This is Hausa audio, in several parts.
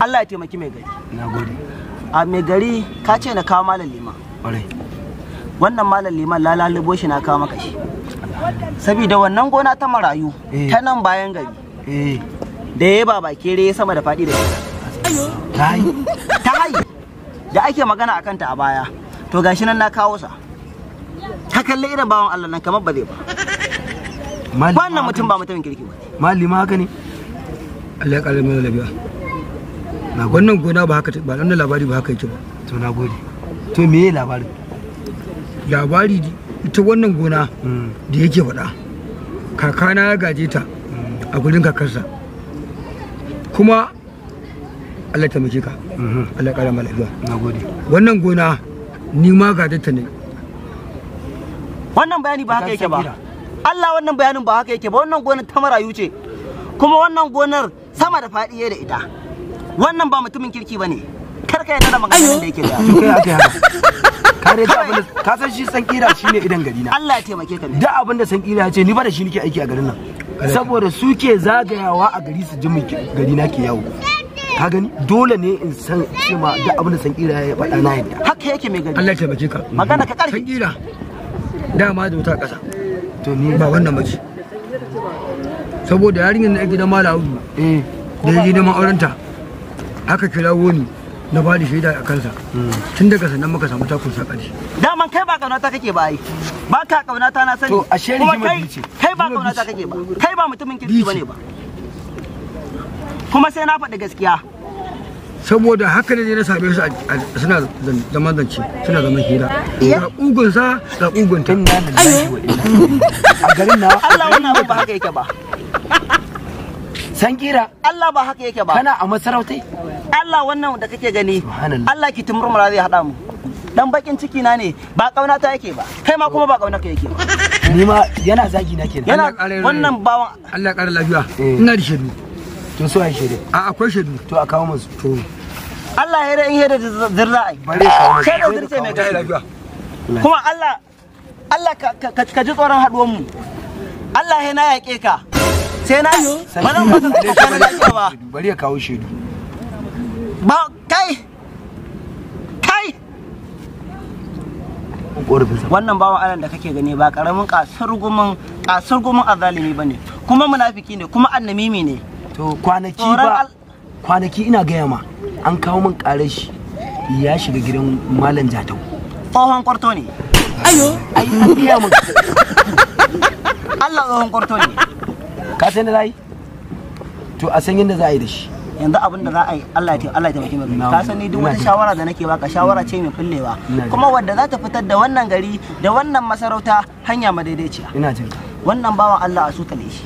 Allah ya taimaki mai gari. Nagode. A mai gari ka ce na kawo malam liman. Ƙwarai. Wannan malam liman lalalubo shi na kawo maka shi. Saboda wannan gona ta marayu ta nan bayan gari. Da ya ba bakere sama da faɗi da shi. Ta yi. Ta hayi. Da ake magana akan ta a baya. To gashi nan na kawo sa. Ka kalli irin bawan Allah nan kamar ba zai ba. Wannan mutum ba mutumin kirki ba. Malima haka ne? Allah ya ƙara mana lafiya. Wannan gona ba haka ba, wannan labari ba haka yake ba. To na gode. To meye labarin? Labari ita wannan gona da yake faɗa. Kakana ya gaje ta a gurin kakarsa. Kuma Allah ya taimake ka. Allah ya ƙara mana lafiya. Na gode. Wannan gona ni ma gaje ta ne. Wannan bayani ba haka yake ba. Allah wannan bayanin ba haka yake ba. Wannan gonar ta marayu ce. Kuma wannan gonar sama da faɗi da ita. Wannan ba mutumin kirki bane. Kar ka yarda da maganar da yake da. To kai aka haka. Kare da abin da ka san shi san kira shine idan gari na. Allah ya taimake ka. Da abin da san kira ya ce ni ba da shi nake aiki a garin nan. Saboda su ke zagayawa a gari su ji min gari na ke yawo. Ka gani dole ne in san cewa da abin da san kira ya faɗa na yadda. Haka yake mai gari. Allah ya taimake ka. Magana ka karfi. San kira. Dama da wuta ƙasa. To ni ba wannan bace. Saboda yarinyar na gidan Malam Audu da ya je neman aurenta aka kirawo ni na ba da shaida a kansa. Tun daga sannan muka samu takun sakali. Daman kai ba kaunata kake ba ai. Ba ka kaunata na sani. To ashe rigimar biyu ce. Kai ba kaunata kake ba. Kai ba mutumin kirki bane ba. Kuma sai na faɗi gaskiya. Saboda haka ne na same su suna zaman zance, suna zaman hira. Ga ƙugunsa, ga ƙugunta. Inna lillahi wa inna ilaihi. A garin na Allah wannan abin ba haka yake ba. San kira. Allah ba haka yake ba. Kana a masarautai? Allah wannan da kake gani. Subhanallah. Allah ki tumurmura zai haɗa mu. Dan bakin ciki na ne, ba kauna ta yake ba. Kai ma kuma ba kauna ka yake ba. Ni ma yana zagi na kenan. Yana wannan bawan Allah ya ƙara lafiya. Ina da shaidu. To so ai shaidu. A akwai shaidu. To a kawo musu. To Allah ya rai in heda zirra ai. Bare kawo musu. Sai da zirce mai gari. lafiya. Kuma Allah Allah ka ji tsoron haduwan mu. Allah ya na yaƙe ka. Sai na ba zan maka kwana lafiya ba. Bari ya kawo shaidu. Ba kai kai wannan bawan Allah da kake gani ba karamin kasurgumin azalimi bane, kuma munafiki ne, kuma annamimi ne. To kwanaki ba kwanaki ina gaya ma an kawo min karar shi ya shiga gidan Malam Jatau. Tsohon kwarto ne. Ayo ai an gaya min. Allah tsohon kwarto ne. Ka san da za yi? To a san yadda za a yi da shi. Yanzu abin da za a yi Allah ya taimake mu. Ka san ni duk wata shawara da nake baka shawara ce mai fillewa, kuma wadda za ta fitar da wannan gari da wannan masarauta hanya madaidaiciya. Ina jin ka. Wannan bawan Allah a sutale shi.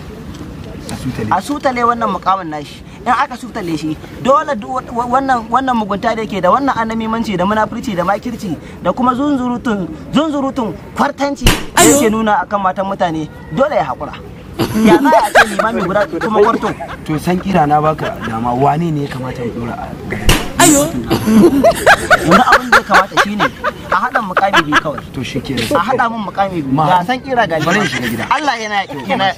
A sutale wannan mukamin nashi. In aka sutale shi dole wannan mugunta da yake da wannan annamimanci da munafurci da makirci da kuma zunzurutun kwartanci da yake nuna akan matan mutane dole ya haƙura. Ya za a ce limami guda kuma kwarto. To san kira na baka dama wane ne ya kamata ya dora a garin? Ayo. Yanzu abin da ya kamata shine a haɗa mukami biyu kawai. To shikenan. A haɗa mun mukami biyu. Ga san kira ga bari shiga gida. Allah yana yana.